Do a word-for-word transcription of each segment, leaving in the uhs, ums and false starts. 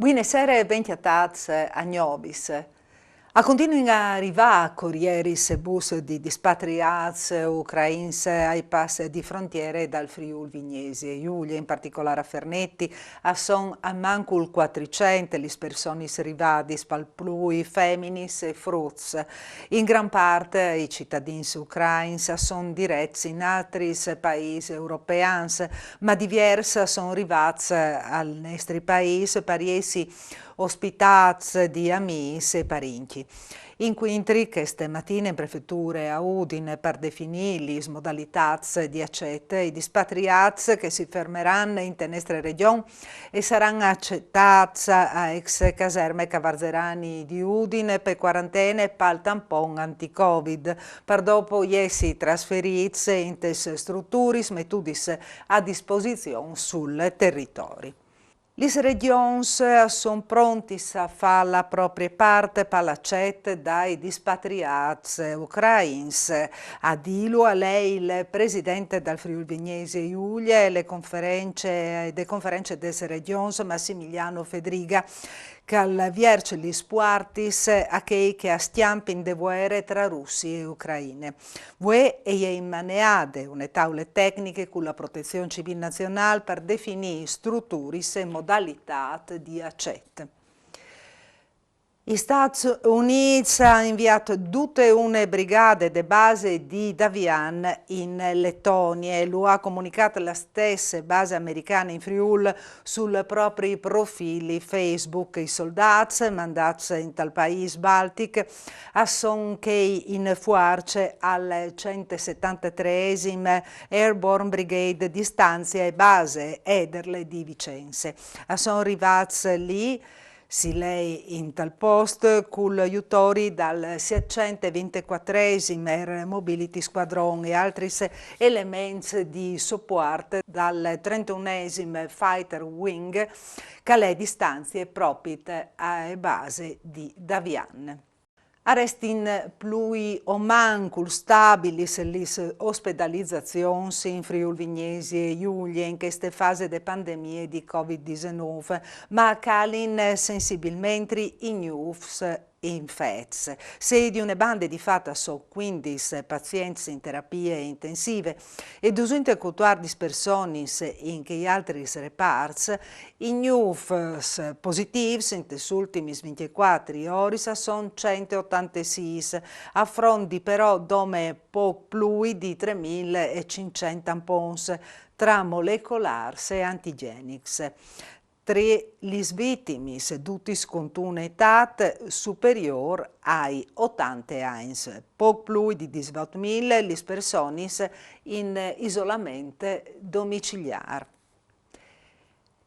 Buine sere e ben cjatâts a Gnobis. A continuin a rivâ corieris e bus di dispatriâts ucrains ai pas di frontiere dal Friûl Vignesie Julie, in particolâr a Ferneti, a son almancul cuatricent lis personis rivadis, pal plui feminis e fruts. In gran part i citadins ucrains a son direts in altris paîs europeans, ma diviers a son rivâts al nestri paîs par jessi ospitâts di amîs e parincj. Incuintri cheste matine in prefeture a Udin par definî lis modalitâts di acet. I dispatriâts che si fermeran inte nestre regjon e saran acetâts a ex caserme Cavarzerani di Udin pe cuarantene pal tampon anti-Covid, par dopo jessi trasferîts intes struturis metudis a disposizion sul teritori. Lis regjons a son prontis a fâ la proprie part pal acet dai dispatriâts ucrains. A dîlu al è il president dal Friûl Vignesie Julie e le conference, de conference des regjons Massimiliano Fedriga, che al vierç lis puartis a chei che a scjampin de vuere tra Russie e Ucraine. Vuê e je inmaneade une taule tecniche cu la Protezion Civîl Nazionâl par definî struturis e modalitât di acet. I Stâts Unîts a inviât dute une brigade de base di Davian in Letonie. Lu à comunicât la stesse base americane in Friûl sul propri profili Facebook. I soldâts mandâts intal paîs baltic a son chei in fuarce al centosettantatreesim Airborne Brigade di Stanzia e base Ederle di Vicenze. A son rivâts li, si lei intal post, cul jutori dal siecentovintecuatreesim Air Mobility Squadron e altris elements di sopuart dal trentunesim Fighter Wing, che al è di stanzie propit ae base di Davian. A restin plui o mancul stabilis lis ospedalizazions in Friûl Vignesie Julie in cheste fase de pandemie di Covid disenûf, ma a calin sensibilmentri i gnûfs infets. Se di une bande di fat a son cuindis pazients in terapie intensive e dusinte cutuardis personis in chei altris reparts, i gnûfs positîfs intes ultimis vincjecuatri oris a son centotantasîs, a front di però dome pôc plui di tremil e cinccent tampons tra molecolârs e antigjenics. Tra lis vitimis, dutis cuntune etât superiôr ai otante agns, pôc plui di disvot mil lis personis in isolament domiciliâr.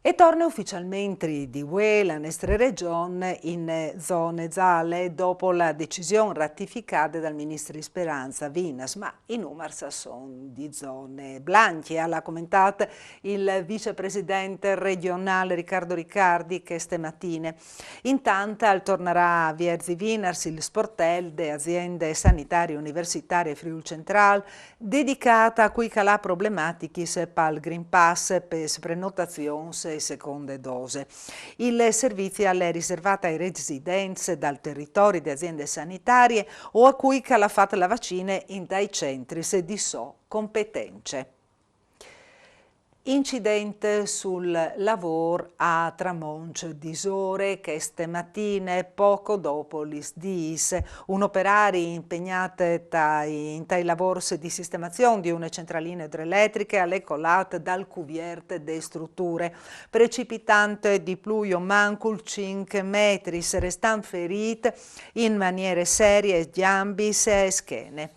E torne uficialmentri di vuê la nestre regjon in zone zale, dopo la decision ratificade dal ministri Speranza Vinas, ma i numars a son di zone blancje, al à comentât il vicepresident regjonâl Riccardo Riccardi cheste matine. Intant al tornarà a vierzi vinars il sportel de aziende sanitarie universitarie Friûl Centrâl, dedicât a cui che al à problematichis pal Green Pass pes prenotazions e seconde dose. Il servizi al è riservât ai residents dal teritori de aziende sanitarie o a cui che al à fat la vacine intai centris di sô competence. Incident sul lavôr a Tramonç Disore cheste matine, pôc dopo lis dîs. Un operari impegnât tai, intai lavôrs di sistemazion di une centraline idroeletriche al è colât dal cuviert de struture, precipitant di plui o mancul cinc metris, restant ferît in maniere serie gjambis e schene.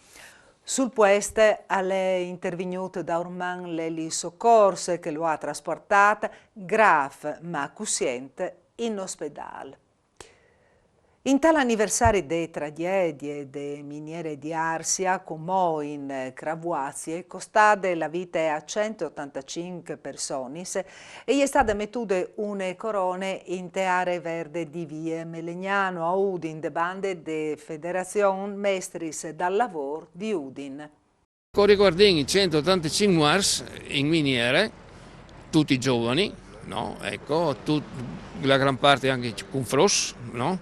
Sul puest al è intervignût daurman l'elisocors che lu à trasportât grâf ma cussient in ospedâl. Intal aniversari de tragjedie de miniere di Arsia, cumò in Cravuazie, costade la vite a centotantacinc personis, e je stade metude une corone inte aree verde di vie Melegnano a Udin, de bande de Federazion Mestris dal Lavôr di Udin. O ricuardìn i centotantacinc muarts in miniere, ducj zovins, No? Ecco, tut-, la gran parte anche cun fruts, no?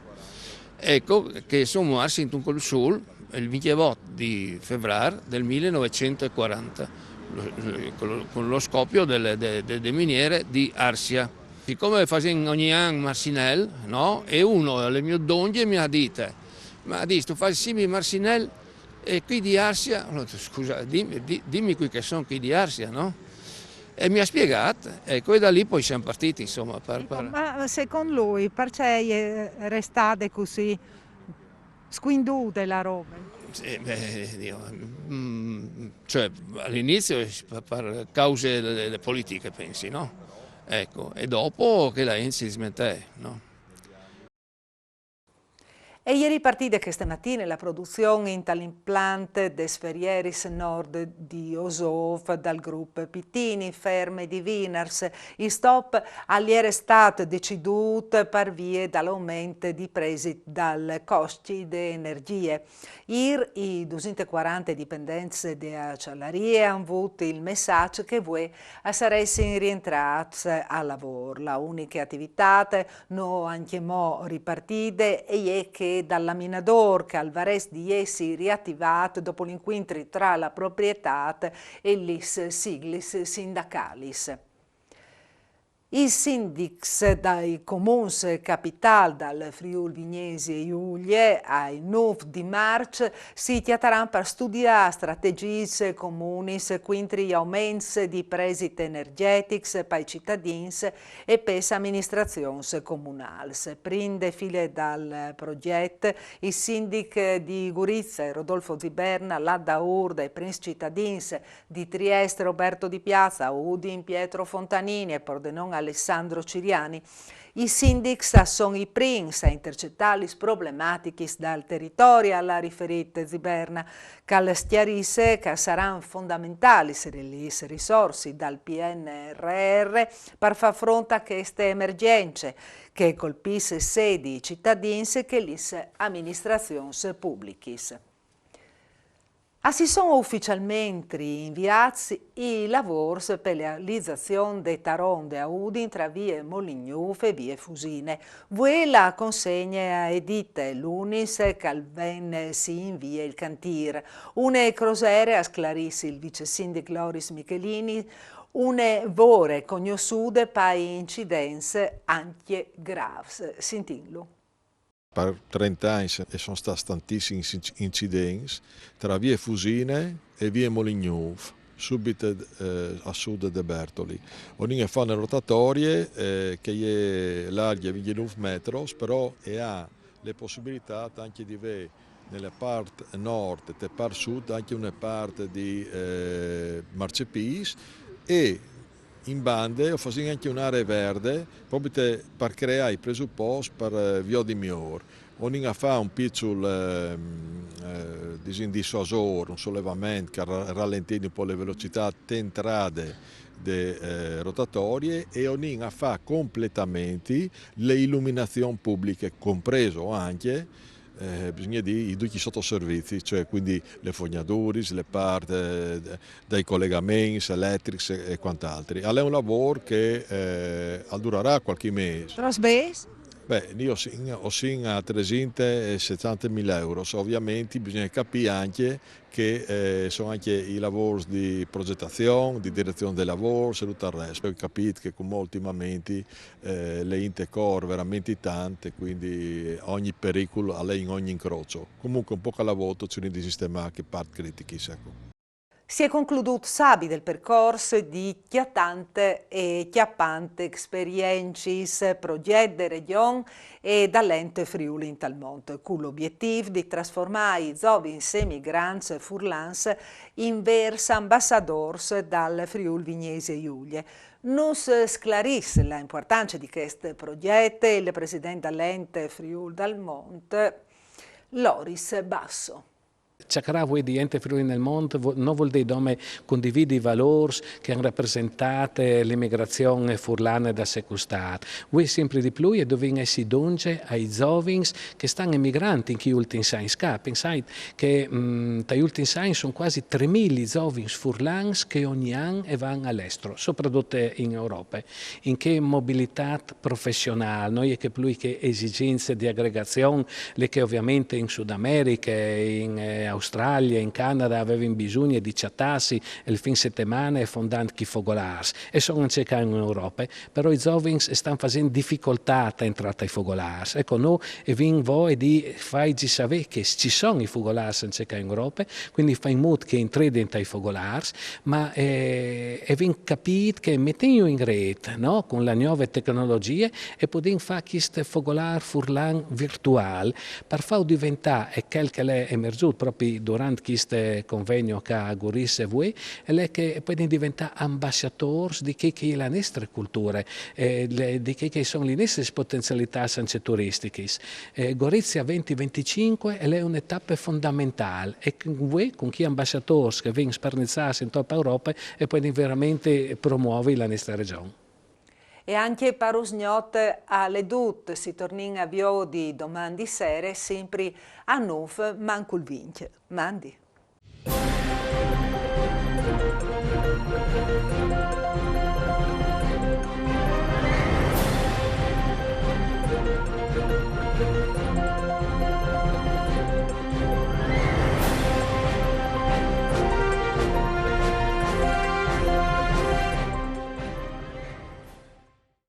Ecco, che a son muarts intun colp sul, il vintevot di fevrar del millenovecentoquaranta, lo, lo, con lo, con lo scopio delle, de, de, de miniere di Arsia. Sicome fasìn ogni an Marsinel, no? E uno al è gnût dongje e mi à dit: "Ma dis, tu fâs simil Marsinel e chei di Arsia?" Allora, scusa, dimi, di-, dimi chei che a son chei di Arsia, no? E mi à spiegât, ecco, e da lì po a sin partîts, insome, par, par... Ma secont lui, parcè e je restade cussì scuindude la robe? Eh, beh, Diu, mm, cioè, al inizi par, par cause de, de politiche, pensi, no? Ecco, e dopo che la int si dismentee, no? E je ripartide cheste matine la produzion intal implant des ferieris nord di Osôf dal grup Pitini, ferme di Vinars. Il stop al jere stât decidût par vie dal aument di presit dal coscj de energjie. Îr i dusinte e cuarante dipendents de acelarie a àn vût il messaç che vuê a saressin rientrâts al lavôr. La uniche ativitât no ancjemò ripartide e je chê dal laminadôr, che al varès di jessi riativât dopo l'incuintri tra la proprietât e lis siglis sindacalis. I sindics dai comuns capitâl dal Friûl Vignesie Julie ai nûf di Març si cjataran par studiâ strategjiis comunis cuintri i auments di presit energjetics pai citadins e pes aministrazions comunâls. Prin de file dal progjet, il sindic di Gurize, Rodolfo Ziberna, al à daûr dai prins citadins di Triest, Roberto Di Piazza, Udin, Pietro Fontanini, e Pordenon, Alessandro Ciriani. I sindics a son i prins a intercetâ lis problematichis dal teritori, al à riferît Ziberna, che al sclarìs che a saran fondamentalis lis risorsis dal P N R R par fâ front a cheste emergjence che e colpìs sedi i citadins che lis aministrazions publichis. A si son uficialmentri inviâts i lavôrs pe realizazion de taronde a Udin tra vie Molignûf e vie Fusine. Vuê la consegne e je dite, lunis che al ven si invie il cantîr. Une crosere, al sclarìs il vicesindic Loris Michelini, une vore cognossude pai incidents ancje grâfs. Sintìnlu. Par trente agns a son stâts tantissims inc-, incidents tra vie Fusine e vie Molignûf, subit, eh, a sud de Bertoli. O nin a fâ une rotatorie, eh, che e je largje vincjenûf metris, però e à la pussibilitât ancje di vê ne la part nord e te part sud ancje une part di, eh, marcjepîts e in bande o fasìn ancje une aree verde, propit par creâ i presuposts par, eh, viodi miôr. O nin a fâ un piçul, ehm, eh, disìn, dissuasôr, un solevament che al ra-, ralentìs un pôc la velocitât te entrade de, eh, rotatorie, e o nin a fâ completamenti la iluminazion publiche, comprîs ancje, eh, bisugne dî, ducj i sotoserviziis, cioè cuindi lis fognaduris, la part, eh, dai colegaments eletrics e, e cuant'altri. Al è un lavôr che, eh, al durarà cualchi mês. Trops bêçs? Beh, nô o sin, o sin a tresinte e sesantemil euros. Ovviamenti bisugne capî ancje che, eh, a son ancje i lavôrs di progetazion, di direzion dai lavôrs e dut il rest. Vês capît che cumò ultimamentri, eh, la int e cor verementri tant, cuindi ogni pericul al è in ogni incrocio. Comuncue un pôc a la volte o cirìn di sistemâ chê part critiche, ecco. Si è concludût sabi dal percors di Cjatante e cjapante experiencis, progjet de Regjon e dal Ent Friûl intal Mont, cul obietîf di trasformâ i zovins emigrants furlans in vêrs ambassadôrs dal Friûl Vignesie Julie. Nus sclarìs la impuartance di chest progjet il president dal Ent Friûl dal Mont, Loris Basso. Ciacrâ vuê di Ente Friuli nel mont no vûl dî dome condividi i valôrs che a àn rapresentait l'emigrazion furlane dal secul stât. Vuê simpri di plui a dovìn jessi dongje ai zovins che a stan emigrant in chei ultins agns ca. Pensait che tai ultins agns a son cuasi trê mil i zovins furlans che ogni an a van al estero, sopratut in Europe. In chê mobilitât professionâl no je chê plui chê esigjence di agregazion, li che ovviamente in Sud Americhe, in Australie, in Canada a vevin bisugne di cjatâsi il fin setemane fondant chei fogolârs, e a son ancje ca in Europe, però i zovins a stan fasint dificoltât a jentrâ tai fogolârs. Eco, nô a vin voie di fâi savê che ci son i fogolârs ancje ca in Europe, cuindi fâ in mût che a jentrin tai fogolârs, ma a vin capît che metintju in rêt, no, cun la gnove tecnologjie, a podìn fâ chest fogolâr furlan virtuâl, par fâlu deventâ, e chel che al è emergjût propit durant chest convegno ca a Gurize vuê, al è che a podìn deventâ ambassatôrs di chê che e je la nestre culture, di chê che a son lis nestris potenzialitâts ancje turistichis. Gorizia venti venticinque al è une tape fondamentâl e vuê, cun chei ambassatôrs che a vegnin sparniçâts in tote Europe, a podìn verementri promuovi la nestre regjon. E ancje par usgnot al è dut, si tornìn a viodi doman di sere, simpri a nûf mancul vincj. Mandi.